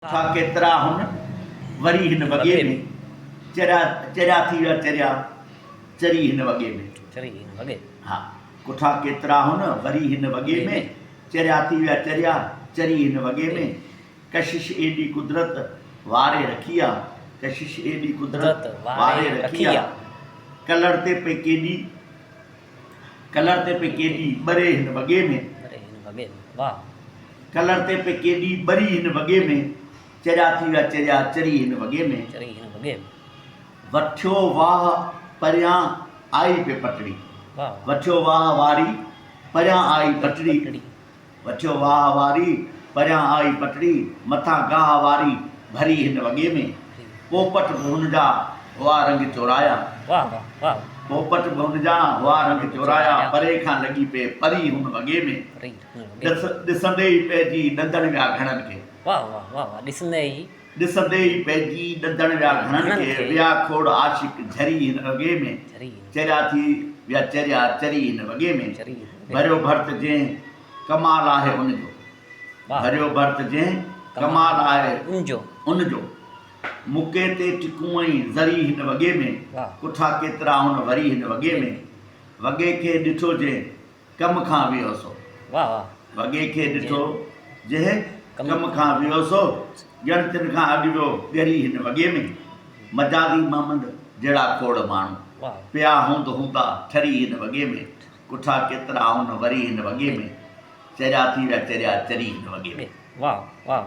ٿا ڪيترا هن وري هن وڳي ۾. چريا چريا ٿي ويا چريا چري هن وڳي ۾. چري هن وڳي. ها ڪٺا ڪيترا هن وري هن وڳي ۾. چريا ٿي ويا چريا چري هن وڳي ۾. ڪشش ايڏي قدرت واري رکي آ. ڪشش ايڏي قدرت واري رکي آ. ڪلر تي پئي ڪيڏي ڪلر تي پئي ڪيڏي ٻري هن وڳي ۾. ٻري هن وڳي ۾. واھ. ڪلر تي پئي ڪيڏي ٻري هن وڳي ۾. چريا ٿي ويا چريا چري هن وڳي ۾. چري هن وڳي ۾. وٺيو واھ پريان آئي پئي پٽڙي. واھ. وٺيو واھ واري پريان آئي پٽڙي. وٺيو واھ واري پريان آئي پٽڙي. مٿان گاھ واري ڀري هن وڳي ۾. پوپٽ به هن جا هئا رنگ چورايا. واھ واھ واھ. پوپٽ به هن جا هئا رنگ چورايا. پري کان لڳي پئي پري هن وڳي ۾. ڏسندي ئي پئجي ڏندڻ ويا گهڻن کي. واھ واھ واھ واھ ڏسندي ئي. ڏسندي ئي پئجي ڏندڻ ويا گهڻن کي. ويا کوڙ عاشق جھري هن وڳي ۾. چريا ٿي ويا چريا چري هن وڳي ۾. ڀريو ڀرت جنهن ڪمال آهي ان جو. ڀريو ڀرت جنهن ڪمال آهي ان جو. مڪي تي ٽڪون ۽ ذري هن وڳي ۾. ڪٺا ڪيترا هن وري هن وڳي ۾. وڳي کي ڏٺو جنهن ڪم کان ويو سو. وڳي کي ڏٺو جنهن ڪم کان ويو سو. ڄڻ تن کان اڳ ويو ڳري هن وڳي ۾. مجازي محمد جهڙا کوڙ ماڻهو. پيا هوند هوندا ٺري هن وڳي ۾. ڪٺا ڪيترا هن وري هن وڳي ۾. چريا ٿي ويا چريا چري هن وڳي ۾. واھ واھ.